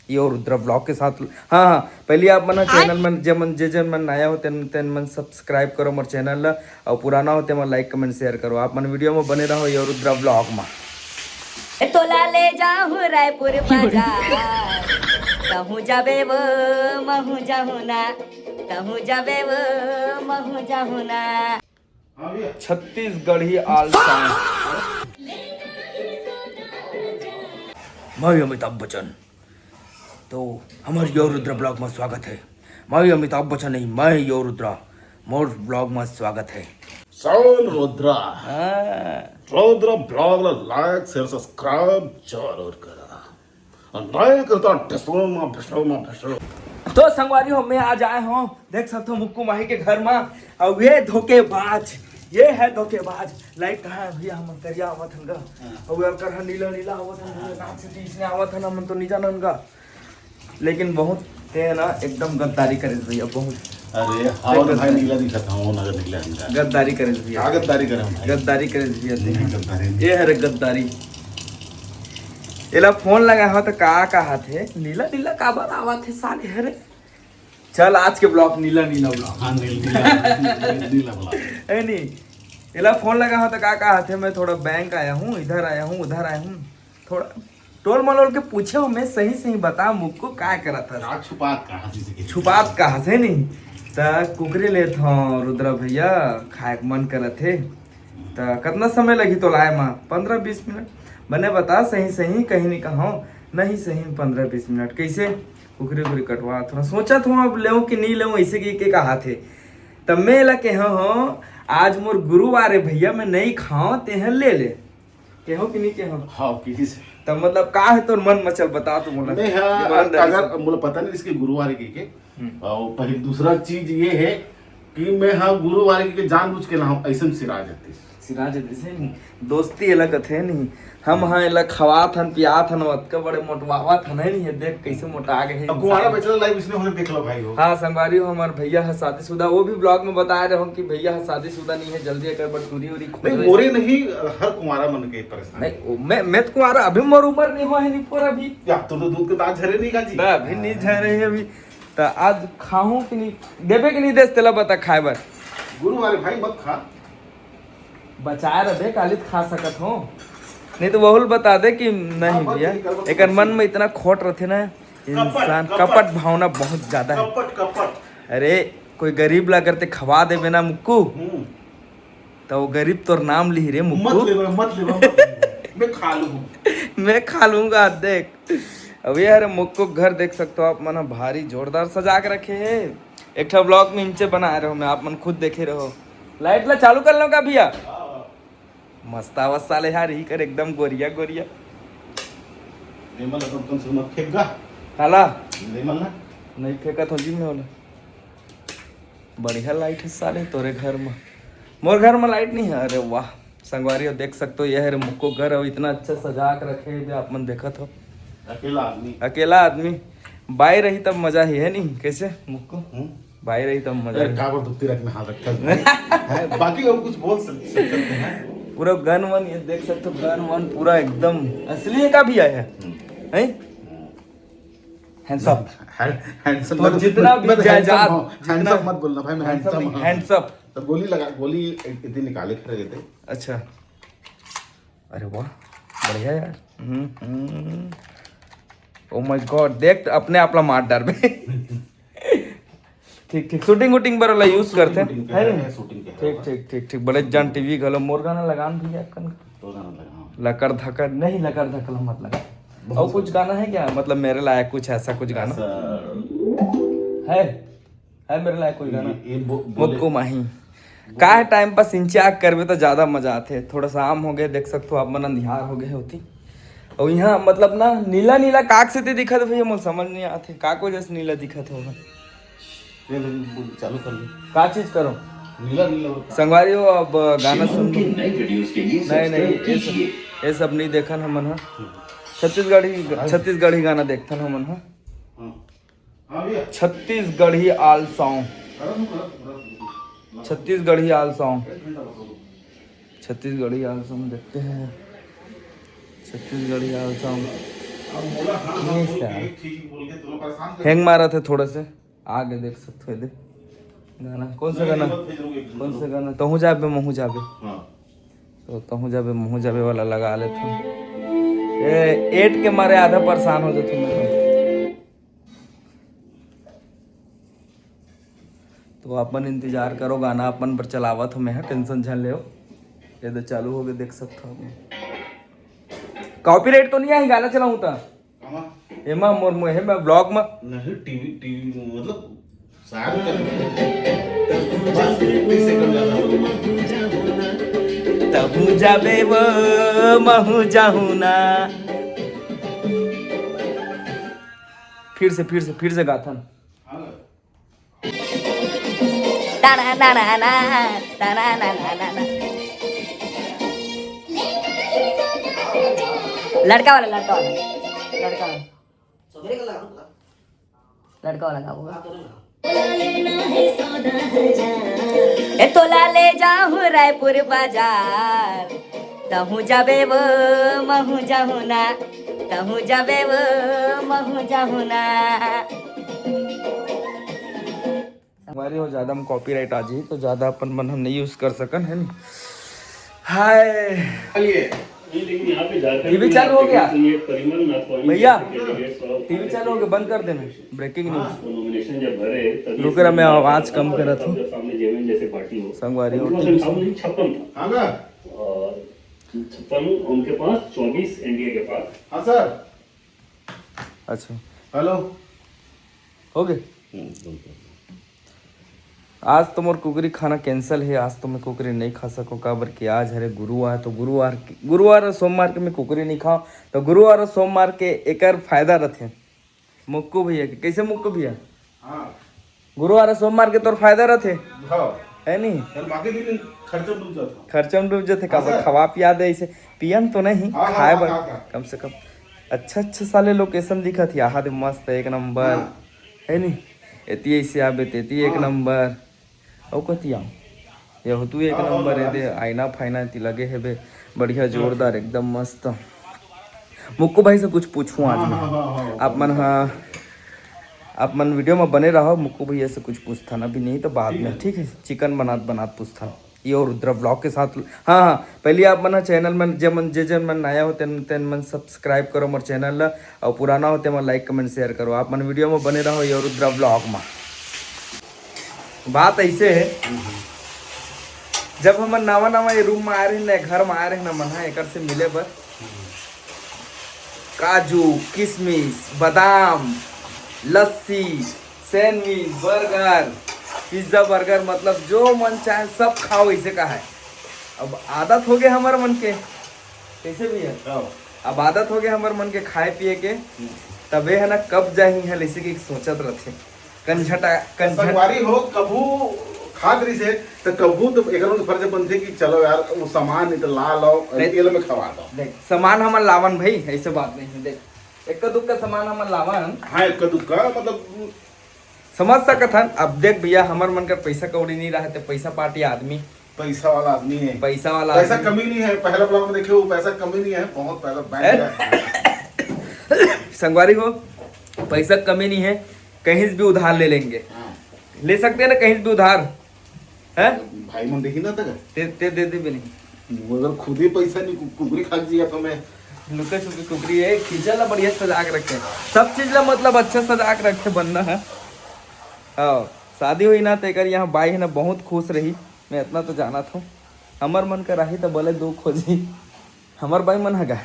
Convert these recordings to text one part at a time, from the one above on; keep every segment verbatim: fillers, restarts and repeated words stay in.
यो Rudra blog के साथ। हाँ, हाँ, पहले आप मन चैनल में जे मन, जे जन मन नया हो, तेन, तेन मन सब्सक्राइब करो मोर चैनल ला, और पुराना हो, ते मन लाइक, कमेंट, शेयर करो। आप मन वीडियो में बने रहो यो रुद्रा ब्लॉग में। ए, तोला ले जाहूँ रायपुर बाजार, तहूँ जाबे वो, महूँ जाहूँ ना, तहूँ जाबे वो, महूँ जाहूँ ना। छत्तीसगढ़ी आल सॉन्ग। मैं अमिताभ बच्चन, तो हमारे यो रुद्रा ब्लॉग में स्वागत है। मैं अमिताभ बच्चन नहीं, मैं यो रुद्रा, मोर ब्लॉग में स्वागत है। सॉन्ग रुद्रा। हाँ। रुद्रा ब्लॉग ला लाइक, शेयर, सब्सक्राइब जरूर करा। और नहीं करता ढिसो मा भिसो मा भिसो। तो संगवारी हो, मैं आज आए हूँ, देख सकते हो मुक्कू माही के घर में। और ये धोखेबाज, ये है धोखेबाज। लाइट कहाँ है भैया? हम करिया आवत हन गा। और ये कर नीला नीला आवत हन भैया, नाक से तीस ने आवत हन, हम तो नहीं जानन गा। लेकिन बहुत ते है ना, एकदम गद्दारी करे भैया, बहुत। अरे, और भाई गद्दारी। नीला दिखत हूँ, ना नीला, नीला। गद्दारी करे भैया। का गद्दारी करे हम भाई? गद्दारी करे भैया ते। नहीं, गद्दारी नहीं। ये हरे गद्दारी। एला फोन लगा हो तो का कहा थे? नीला नीला काबर आवत है साले हरे? चल, आज के ब्लॉग नीला नीला ब्लॉग। हाँ, नीला, नीला, नीला ब्लॉग। है नहीं? एला फोन लगा हो तो का कहा थे? मैं थोड़ा बैंक आया हूँ, इधर आया हूँ, उधर आया हूँ, थोड़ा टोल मलोल के पूछे हो, मैं सही सही बता मुक्कू का करत हस? का छुपात कहाँ से के? छुपात कहाँ से नहीं? त कुकरी लेत हूँ रुद्रा भैया, खाए के मन करत हे। त कतना समय लगही तो लाए मा? पंद्रह बीस मिनट। बने बता सही सही, कहीं नहीं कहो, नहीं सही पंद्रह बीस मिनट। कैसे? कुकरी उकरी कटवा थोड़ा सोचत हूँ अब लेऊँ कि नहीं लेऊँ, ऐसे के, के कहा थे। तब मैं एला कहे हूँ, आज मोर गुरुवार है भैया, मैं नहीं खाओ, तेह ले ले। केहो कि नहीं केहो? हाँ, किही से। तब मतलब का है तोर मन में, चल बता तू मोला। मैं हाँ, ईमानदारी अगर से। मोला पता नहीं इसके गुरुवार की के। हम्म। और पहले दूसरा चीज ये है कि मैं हाँ गुरुवार की के जानबूझ के लाऊं, ऐसे में सिरा जाती। सिरा जाती से नहीं। दोस्ती अलग कथे नहीं। हम हाँ एला खवात हन, पियात हन, अतका बड़े मोटवावत हन, है नहीं है, देख कैसे मोटा गए अब कुंवारा इंसान। बैचलर लाइफ इसने होने देख लो भाई हो। हाँ, संगवारी हो, हमार भैया है शादीशुदा, वो भी ब्लॉग में बताए रहे हो कि भैया है शादीशुदा नहीं है, जल्दी अगर बटूरी उरी खोज नहीं, ले। मोरे नहीं, हर कुंवारा मन के परेशान। नहीं, वो मैं, मैं तो कुंवारा, अभी मोर उम्र नहीं हुआ है, नहीं पूरा अभी। या, तू तो दूध के दांत झरे नहीं का जी? ना, अभी नहीं झरे है अभी। तो आज खाहूं कि नहीं, देबे कि नहीं देस, तेला बता खाए बर। गुरुवार भाई मत खा। बचाए रहे, काली तो खा सकत हो, नहीं तो वहुल बता दे कि नहीं हाँ, भैया। बस ठीक है, बस एकर मन ठीक। में इतना खोट रहते ना, कपट, इंसान कपट। कपट भावना बहुत ज्यादा है। कपट, कपट। अरे, कोई गरीब ला करते खवा देबे ना मुक्कू, हम्म। तो वो गरीब तोर नाम लिही रे मुक्कू। मत लेबे, मत लेबे, मत लेबे। मैं खा लूँ। मैं खा लूंगा, देख। अब ये हरे मुक्कू घर देख सकते हो आप मन, भारी जोरदार सजा के रखे है। एक ठो ब्लॉग में इंचे बनाए रहो, मैं आप मन खुद देखे रहो। लाइट ला चालू कर लो का भैया? मस्त आवत साले यार, ही कर एकदम गोरिया गोरिया। लेमन ला कम से कम फेंक गा। काला? लेमन ला। नहीं फेंकत हो जी मैं ओला। बढ़िया लाइट है साले तोरे घर में, मोर घर में लाइट नहीं है। अरे वाह संगवारी हो, देख सकते हो ये है रे मुक्को घर, और इतना अच्छा सजा के रखे है, आप मन देखत हो। अकेला आदमी। अकेला आदमी। बाई रही तब मजा ही है नहीं, कैसे मुक्को? हम्म। बाई रही तब मजा अरे, ही। काबर दुखती रख में हाथ रखता है। हैं, बाकी लोग कुछ बोल सक-, सकते हैं। पूरा गन वन ये देख सकते हो, गन वन पूरा एकदम असली का भी आया है, हम्म। हैं? हैंडसम। है-, हैंडसम तो मत, जितना मत, भी मत जायदाद, हैंडसम हो, जितना हैंडसम मत बोलना भाई, मैं हैंडसम हैंडसम नहीं, हूँ। हैंडसम। तो गोली लगा, गोली इतनी निकाले खड़े रहते। अच्छा, अरे वाह, बढ़िया यार। हम्म, हम्म। Oh my God, देख, अपने आप ला मार डारबे। ठीक, ठीक, शूटिंग वूटिंग बर वाला यूज करते हैं, शूटिंग के है है, नहीं? शूटिंग के है ठीक, वो। ठीक, ठीक, ठीक। बड़े जान टीवी घलो, मोर गाना लगान भैया, कन तो गाना लगा, हाँ। लकर धकर, नहीं, लकर धकर मत लगा। बहुत और कुछ अच्छा। गाना है क्या, मतलब मेरे लायक कुछ ऐसा कुछ गाना ऐसा है? है मेरे लायक कोई गाना? ये, ये बो-, बोले। मुक्को माही। बोले। का है, टाइम पास इंचिया करबे तो ज्यादा मजा आथे। थोड़ा सा आम हो गए, देख सकते हो आप मन, अंधियार हो गए होती। और यहाँ मतलब ना नीला नीला काक से ते दिखत है भैया, मोला समझ नहीं आथे का को जैसे नीला दिखत होगा। ये ले, बोल, चालू कर ले। का चीज करो? नीला, नीला और का? संगवारी हो, अब गाना सुन लो। नए वीडियोज़ के लिए नहीं, नहीं, सब्सक्राइब ये सब, कीजिए। ये सब नहीं देखन हमन ह। हम्म। छत्तीसगढ़ी, हाँ। छत्तीसगढ़ी गाना देखथन हमन ह। हाँ। हाँ भैया। छत्तीसगढ़ी आल सॉन्ग। अरे रुक, रुक, रुक, रुक। छत्तीसगढ़ी आल सॉन्ग। एक घंटा रुको। छत्तीसगढ़ी आल सॉन्ग देखते हैं। छत्तीसगढ़ी आल सॉन्ग। ये इसका हैंग मारा था थोड़ा से। आगे देख सकते हो, देख गाना। कौन सा गाना? कौन सा गाना? तहूँ जाबे महूँ जाबे। तो तहूँ जाबे महूँ जाबे वाला लगा लेथों। ए, एट के मारे आधा परेशान हो जाथों मैं। तो अपन इंतजार करो, गाना अपन बर चलावत हों मैं, टेंशन झन लेव। ये दे चालू हो गए, देख सकते हो। कॉपीराइट तो नहीं आही गाना चलाऊं ता? एमा मोर मुहे में ब्लॉग में। नहीं, टीवी, टीवी में, मतलब, शायद कर। बस तीस सेकंड ज्यादा हो। तहूँ जाबे वो महूँ जाहूँ ना। फिर से, फिर से, फिर से गाथन। हाँ। ताना, ना, ना, ना, ताना, ना, ना, ना, ना। लड़का वाला, लड़का वाला, लड़का वाला। लड़का वाला गाओ। ए तोला ले जाहूँ रायपुर बाजार, तहूँ जाबे वो महूँ जाहूँ ना, तहूँ जाबे वो महूँ जाहूँ ना। हमारे हो ज्यादा हम कॉपीराइट आ जाही तो ज्यादा अपन मन हम नहीं यूज कर सकन, है नी? हाय। चलिए। टीवी चालू हो गया? भैया, टीवी चालू हो गया, बंद कर देना। Breaking news. रुक रहा, मैं आवाज कम कर रहा था। संगवारी हो, टीवी। हाँ ना? और छप्पन उनके पास, चौबीस एनडीए के पास। हाँ सर। अच्छा। हेलो। हो गए? आज तो मोर कुकरी खाना कैंसिल है। आज तो मैं कुकरी नहीं खा सको, काबर कि आज हरे गुरुवार, तो गुरुवार के, गुरुवार और सोमवार के मैं कुकरी नहीं खाओ। तो गुरुवार और सोमवार के एकर फायदा रथे मुक्कू भैया के। कैसे मुक्कू भैया? हाँ। गुरुवार और सोमवार के तोर फायदा रथे, हाँ। है नी? चल, बाकी दिन खर्चा डूब जाता। खर्चा में डूब जाथे, काबर हाँ, सर। खवा पिया दे ऐसे, पियन तो नहीं, हाँ, हाँ, खाए हाँ, बर हाँ, हाँ। कम से कम। अच्छा, अच्छा साले लोकेशन दिखत ही, आहा दे मस्त है, एक नंबर, हाँ। है नी? एती ऐसे आबे, तेती एक हाँ। नंबर। अउ कति आऊं? यहू तू एक हाँ, नंबर हाँ, है दे, हाँ। आईना फाइना ती लगे है बे, बढ़िया, हाँ। जोरदार, एकदम मस्त। मुक्कू भाई से कुछ पूछूं आज हाँ, मैं। हाँ, हाँ, हाँ, आप मन हाँ। हाँ, आप मन वीडियो में बने रहो, मुक्कू भैया से कुछ पूछथन, अभी नहीं तो बाद में, ठीक है। ठीक है? चिकन बनात बनात पूछथन। ये और रुद्रा ब्लॉग के साथ, हाँ, हाँ, पहले आप मन चैनल में जे मन, जे जन मन नया हो, तेन, तेन मन सब्सक्राइब करो मोर चैनल ला, और पुराना हो, तेमन लाइक, कमेंट, शेयर करो। आप मन वीडियो में बने रहो, ये और रुद्रा ब्लॉग में। बात ऐसे है, जब हमन नवा नवा ये रूम में आए रहे ना, घर में आए रहे ना, मन हा एकर से मिले बर, काजू, किशमिश, बादाम, लस्सी, सैंडविच, बर्गर, पिज्जा बर्गर, मतलब जो मन चाहे सब खाओ, ऐसे कहा है। अब आदत हो गए हमर मन के, कैसे भी है, हाँ। अब आदत हो गए हमर मन के खाए पिए के, हम्म। तबे है ना, कब जाही है, ऐसे के सोचत रहते। कंझटा, कंझट- संगवारी हो, कभू खात रहिस हे, त कभू तो एकर मन फर्ज बनथे कि चलो यार, वो सामान नहीं तो ला लाओ, नहीं। तेल में खवा दो। देख, सामान हमन लावन भाई, ऐसे बात नहीं है। देख, एक्का दुक्का सामान हमन लावन। हाँ, एक्का दुक्का, मतलब, समझ सकत हन। अब देख भैया, हमर मन कर पैसा कौड़ी नहीं रहे, तो पैसा पार्टी आदमी। पैसा वाला आदमी है। पैसा वाला पैसा आदमी। कमी नहीं है, पहला ब्लॉग में देखे हो, पैसा कमी नहीं है, बहुत पैसा बैंक ए? में है। संगवारी हो, पैसा कमी नहीं है, कहीं से भी उधार ले लेंगे। हाँ। ले सकते हैं ना कहीं से भी उधार, हैं? भाई मन देखी ना तक। ते, ते दे दे भी नहीं। मगर खुद ही पैसा नहीं, कु-, कुकरी खा जिया तो मैं। लुका छुपी कुकरी है, खींचा ला बढ़िया सजा के रखे। सब चीज ला मतलब अच्छा सजा के रखे बनना है। हाँ, शादी हुई ना, तो एकर यहाँ बाई है ना, बहुत खुश रही। मैं इतना तो जानत हूँ, हमर मन कर आही त भले दुख हो जी, हमर बाई मन हगा।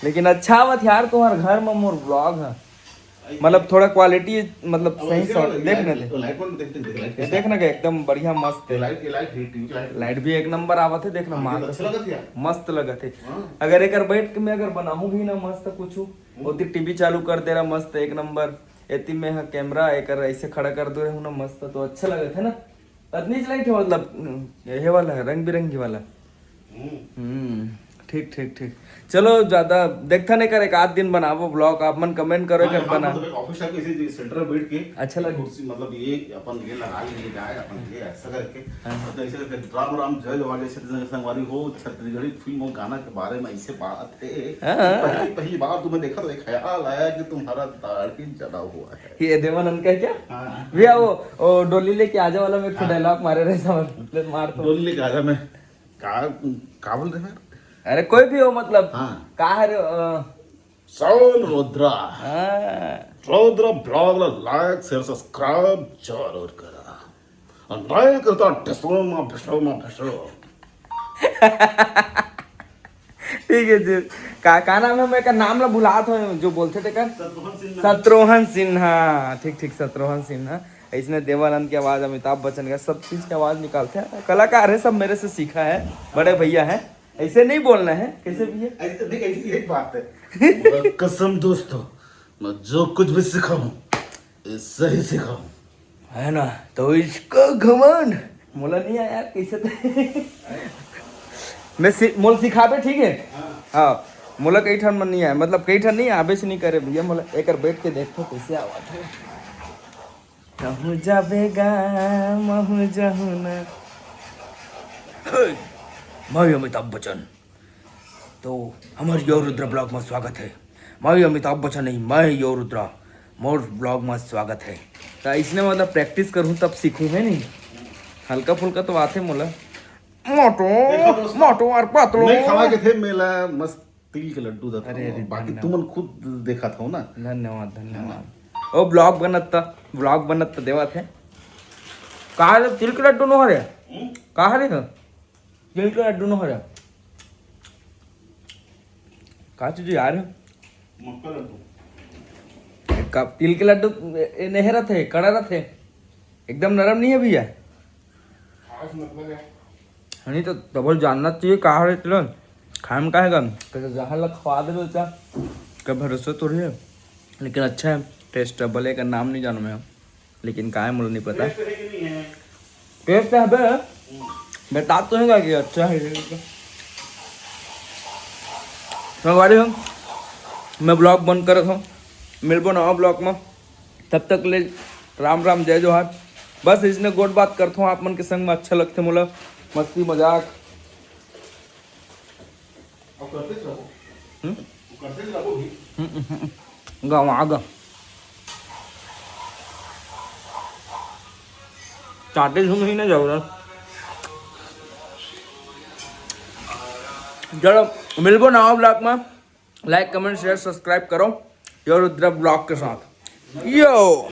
लेकिन अच्छा आवत यार, तुम्हार घर में मोर ब्लॉग है, मतलब थोड़ा क्वालिटी, मतलब अब सही ऐसे शॉट वाला देख ना लाइट, दे। तो लाइट बंद, देख, देख, देख, लाइट ये कैसा देख ना, एकदम बढ़िया मस्त ये है। लाइट, ये लाइट, ये टीवी की लाइट। लाइट भी एक नंबर आवत है, देख ना, हाँ, मार ये तो कसम। अच्छा लगत है यार। मस्त लगत है। हाँ। अगर एकर बैठ के मैं अगर बनाऊं भी ना मस्त कुछ, हम्म। ओती टीवी चालू कर दे रहा, मस्त एक नंबर। एती में हा कैमरा एकर ऐसे खड़ा कर दे रहूं ना, मस्त तो अच्छा लगत है ना। अतनी लाइट है, मतलब, ये वाला है, रंग बिरंगी वाला। हम्म। हम्म। ठीक, ठीक, ठीक। चलो, ज्यादा देखता नहीं कर, एक आध दिन बनाबो ब्लॉग, आप मन कमेंट करो हाँ, के हाँ, बना। मतलब, एक ऑफिस टाइप के इसी सेंटर में बैठ के अच्छा लगे। कुर्सी, मतलब, ये अपन ये लगा लिए जाए, अपन ये ऐसा करके, हाँ। मतलब, ऐसे करके राम राम जय जोहार, जैसे जैसे संगवारी हो, छत्तीसगढ़ी फिल्म और गाना के बारे में ऐसे बात है। हाँ। पहली, पहली बार तुम्हें देखा तो एक ख्याल आया कि तुम्हारा दाढ़ी जला हुआ है। ये देवानंद का है क्या? हाँ। भैया, वो, वो डोली लेके आजा वाला में एक ठो हाँ। डायलॉग मारे रहे, समझ ले, मार तो। डोली लेके आजा में का, का बोल रहे हैं? अरे, कोई भी हो, मतलब, हाँ। का है रे, अ, साउंड रुद्रा। हाँ। रुद्रा ब्लॉग ला लाइक, शेयर, सब्सक्राइब जरूर करा। और नहीं करता, डिस्टर्ब मत, डिस्टर्ब मत, डिस्टर्ब। ठीक है जी। का, का नाम है? मैं का नाम ला भुलात हूँ, जो बोलते थे कर। शत्रुघ्न सिन्हा। शत्रुघ्न सिन्हा, ठीक, ठीक, शत्रुघ्न सिन्हा। इसने देवानंद की आवाज, अमिताभ बच्चन का, सब चीज की आवाज निकालते हैं। कलाकार है, सब मेरे से सीखा है, बड़े भैया हैं। ऐसे नहीं बोलना है, कैसे भैया? ऐसे नहीं, ऐसी एक बात है। कसम दोस्तों, मैं जो कुछ भी सीखा हूँ, ये सही सीखा हूँ। है ना? तो इसको घमंड। मोला नहीं आया यार, कैसे तो मैं सि-, मोल सिखाबे, ठीक है? हाँ। मोला कई ठन मन नहीं आया, मतलब, कई ठन नहीं, आबे से नहीं करे भैया। मोला एकर बैठ के देखो कैसे आवत है। कहूँ जाबे गा, महू जाहू ना। हे, मैं अमिताभ बच्चन। तो हमारे यो रुद्रा ब्लॉग में स्वागत है। मैं अमिताभ बच्चन नहीं, मैं यो रुद्रा, मोर ब्लॉग में स्वागत है। तो इसने, मतलब, प्रैक्टिस करूँ तब सीखूँ, है नहीं? हल्का फुल्का तो आते मोला। मोटो, देखो दोस्तों, मोटो और पतलो। नहीं खवा के थे मेला मस्त तिल के लड्डू देता अरे, हूँ। अरे, बाकी धन्यवाद। तुमन खुद देखा था ना। धन्यवाद, धन्यवाद। ओ, ब्लॉग बनत था, ब्लॉग बनत था, देवा थे। कहा रे, तिल के लड्डू नो हरे? हम्म? कहा रे? तिल के लड्डू नो हरे? का चीज यार? मक्का लड्डू। का तिल के लड्डू ए, ए, नहीं रहते, कड़ा रहते, एकदम नरम नहीं है भैया। खास मतलब है। नहीं तो डबल जानना चाहिए, का है इतना खाए में का है गन? कहे जहर लग खवा दे बेटा, का भरोसा तो रहे, लेकिन अच्छा है, टेस्ट डबल है, का नाम नहीं जानू मैं, लेकिन का है मुझे नहीं पता। टेस्ट है कि नहीं है? टेस्ट है बे, बता तो है कि अच्छा है। संगवारी हो, मैं ब्लॉग बंद करत हूँ, मिलबो नवा ब्लॉग में, तब तक ले राम राम, जय जोहार। बस इसने गोट बात करत हूँ, आप मन के संग में अच्छा लगते मोला, मस्ती मजाक। अब करते रहो। हम्म? वो करते रहो ही। हम्म, हम्म, हम्म। गवा ग। चाटे झुम ही ना जाओ ना। चलो, मिलबो नवा ब्लॉग में। लाइक, कमेंट, शेयर, सब्सक्राइब करो यो रुद्रा ब्लॉग के साथ। यो।